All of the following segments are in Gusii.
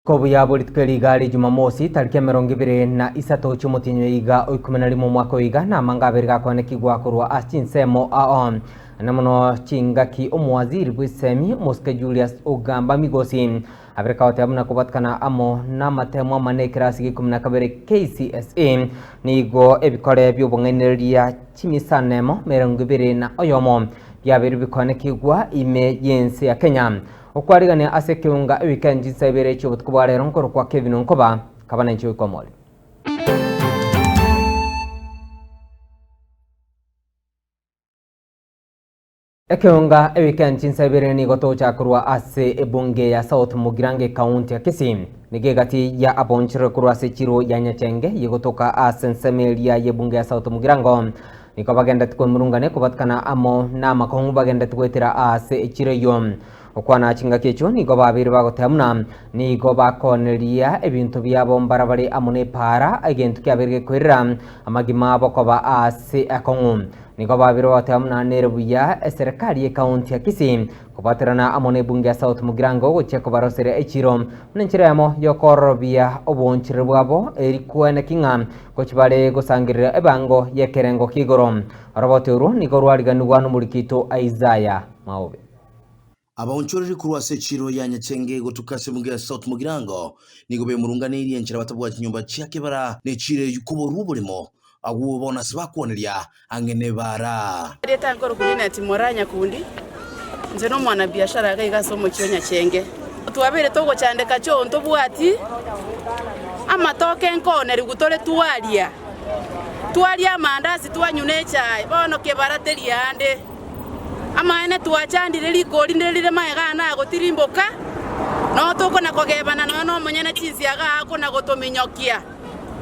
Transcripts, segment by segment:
Kobuya bwe rituko eri iga ri Jumamosi, tariki 23 chi'omotienyi oyo iga o 11 omwaka oyo iga, namanga abere gakoanekigwa korwa ase chinsemo ao na mono chingaki omowaziri bw'esemi omosike Julius Ogamba Migosi abere kagoteba buna kobwatikana amo namatemo amane ekerasi gia ikomi na kabere KCSE nigo ebikore bi'obong'ainereria chimisanemo 21 biabeire bikoanekigwa ime y'ense ya Kenya. Okwarigania ase ekeunga ewikendi chinsa ibere chi'obotuko bwa rero nkorokwa Kevin Onkoba, kaba nainche goika omorero. Ekeunga ewikendi chinsa ibere nigo togochaka korwa ase ebunge ya South Mugirango ekaunti ya Kisii. Nigo egati ya abonchorore korwa ase echiro ya Nyachenge yegotoka ase ensemo eria y'ebunge ya South Mugirango. Nigo bagendeti kwemurungania kobatikana amo namakong'u bagendeti goetera ase echiro eyio. Okwana chingaki echio nigo babeire bagoteba buna nigo bakooneria ebinto biabo mbarabare amo nepaara, egento kiabeire gekoirera amagima abo koba aase akong'u. Nigo babeire bagoteba buna nere buya eserekari y'ekaunti ya Kisii kobwaterana amo nebunge ya South Mugirango gochia kobaroseria echiro buna enchera eyemo yokoororobia oboonchoreri bwabo eri koeneki ng'a gochia bare gosangereria ebango y'ekerengo kia igoro. Oroboti orwo nigo rwariganigwa nomoriki oito Isaiah Maobe. Abaonchoreri korwa ase echiro ya Nyachenge gotuka ase ebunge ya South Mugirango nigo bemurunganeirie enchera batabwati chinyomba chia kebara ne echiro eyio koborwa oboremo agwo bono ase bakwoneria ang'e nebaara. Erieta nkorokwa Linet Moraa Nyakundi, inche nomwanabiashara iga iga ase omochie o Nyachenge. Twabeire togochandeka choo ntobwati amatoke nkonerigwe tore twaria, twaria amandasi twanywa na echae, bono kebara teri ande. Amaene twachandire rikori ndire rire magega aa nagotirimboka, noo tokona kogebana nonya nomonyene chinsiaga aa kona gotominyokia.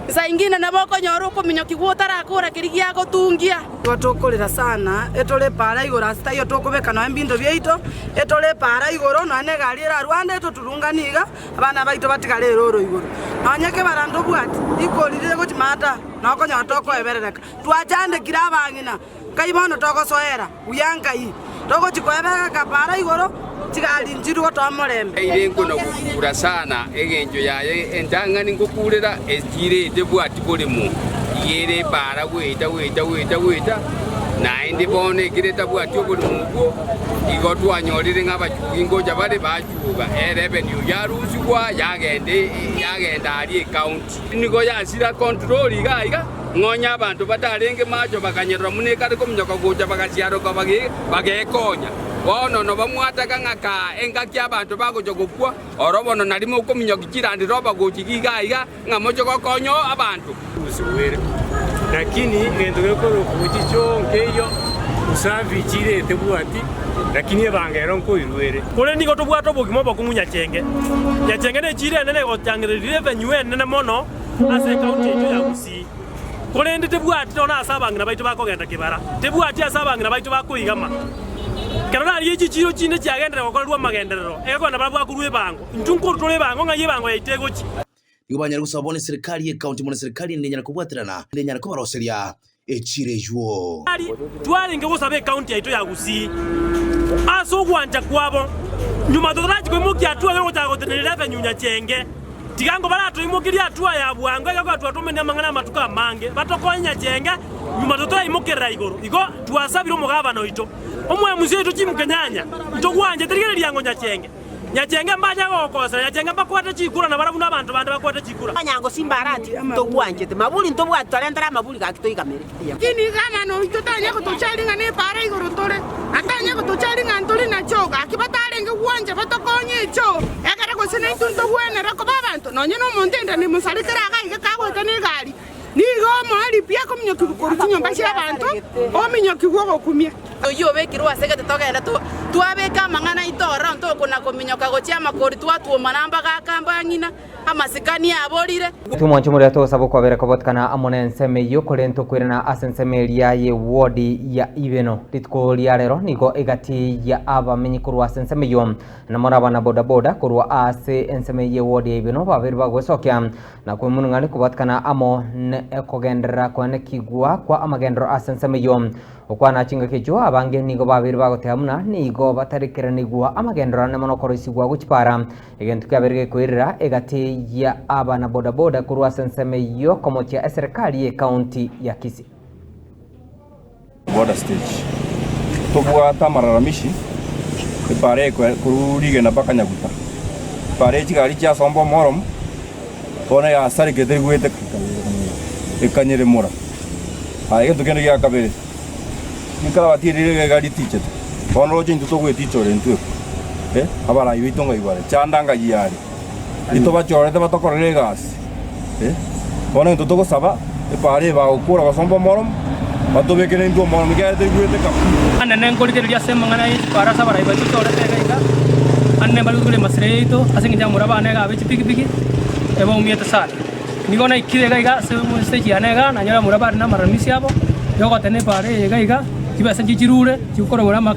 Nsa ingine nabo okonyora okominyokigwa otarakora keria giagotungia. Igo tokorera sana, etore epaara igoro ase taiyo tokobeka nonya ebinto biaito, etore epaara igoro nonya na egari erarwe ande etoturunganie iga, abana baito batigare eroro igoro. Nonya ekebara ntobwati, rikori rire gochia maata, nokonyora tokoeberereka. Twachandekire abang'ina, Nkai bono togosoera buya nkai? Togochia koebereka paara igoro, chigari nchiru gotoa omorembe. Eire nkona gokura sana, engencho yaye entang'ani ngokurera echire etebwati boremo, iga ere epaara goeta goeta goeta goeta, naende bono ekero etabwati oboremo obwo, igo twanyorire ng'a abachugi ngocha bare bachuga, erevenue yarusigwa yagenda yagenda aria ecounty. Nigo yasira control iga iga. Ng'onye abanto batarenge macho bakanyerera buna ekare kominyoka gocha bagasiaroka bagekonya. Bono nobamwataka ng'a kaa engaki abanto bagocha gokwa, oro bono nari mokominyokia chirandi roba gochia iga iga, ng'a moche gokonya abanto. Gusibwere. Lakini egento gekorokwa chichoo nkeiyo, usafi chire tebwati, lakini ebanga ero nkoirwere. Korende nigo tobwate obogima obokong'u Nyachenge. Nyachenge nechiira enene egochangereria revenue enene mono. ase ekaunti yaito ya Gusii, korende tebwati nonya ase abang'ina baito bakogenda kebara, tebwati ase abang'ina baito bakoigama. Ekero narigia chichiiro chinde chiagenderera gokorerwa amagenderero, egekogera barabwo bakorua ebango, intwe nkorwa tore ebango ng'ai ebango yaito egochia. Nigo banyare gosaba bono eserikari y'ekaunti mono eserikari ende enyare kobwaterana ende enyare kobaroseria echiro eywo. Twarenge gosaba ekaunti yaito ya Gusii ase ogwancha kwabo nyuma totarachia koimokia hatua yogochaka gotenenera revenue Nyachenge. Tiga ngo baratoimokerie hatua ya bwango egekogera twatomenire amang'ana amatuko amange batokonye Nyachenge nyuma totoraimokerera igoro. Igo twasabire omogabana oito omwemusi oito Jim Kenyanya ntogwanchete rigereria ngo Nyachenge. Nyachenge mbanye gogokosera, nyachenge mbakwate chikura, na barabwo nabanto bande bakwate chikura. Onyango simba arati ntogwanchete maburi ntobwati torentere amaburi gaki toigamere. Lakini gavana oito tanya gotochari ng'a nepaara igoro tore, na tanya gotochari ng'a ntori nachio, gaki batarenge gwancha batokonye echio, ekere gose naintwe ntogwenera koba abanto, nonya nomonto enda nemosarekere iga iga kagoeta negari, nigo omoaripi akominyokigwa korwa chinyomba chi'abanto, ominyokigwa ogokumia. Oyio obekirwe ase gete togende twabeka amang'ana aito ororo ntokona kominyoka gochia amakori twatwomana mbagaka mbang'ina. Amasikani aborire. Tumwancho muria togosaba okwabera kobotikana amo na ensemo eywo korenta okoirana ase ensemo eria ye ward ya Ibeno. Rituko ria rero nigo egati ya abamenyi korwa ase ensemo eywo na mono abana bodaboda korwa ase ensemo ye ward ya Ibeno babere bagwesokia na kwemurung'ani kobotikana amo ne ekogenderera koenekigwa kwa amagendero ase ensemo eywo. Okwana chingaki echio abange nigo babere bagoteba buna nigo batarekeranigwa amagendero ane mono koroisigwa gochipara Egento kiabeire gekoirera egati ya abana bodaboda korwa ase ensemo eyio komochia eserekari y'ecounty ya Kisii. Boda stage. Tobwate amalalamishi epara eye korwa rigena mpaka Nyaguta. Epara eye chigari chiasomba omoromo, bono yasarekete teri goeteka, ekanyeremora. Aya egento kende gia kabere, rikarabati eri riria iga ritichete, bono roche intwe togoetichora intwe eko, eh, abarai baito ng'ai bare, chanda ng'ai are, ntobachorete batokorere egasi, eh. Bono intwe togosaba, epara eye bagokora gosomba omoromo, batobekere intwe omoromo ekiagera teri goeteka pi. Anene nkorigereria ase amang'ana ye chipara ase abarai baito torete iga iga, anene mbare gotugera emasira yaito ase engencho y'amura abana iga abe chipigipigi, ebaumiete sana. Nigo naikire iga iga ase estage yane iga, nanyora abamura bare namaramisi abo, yogotena epara eye iga iga, chibesa nchichirure, chigokorogora ama.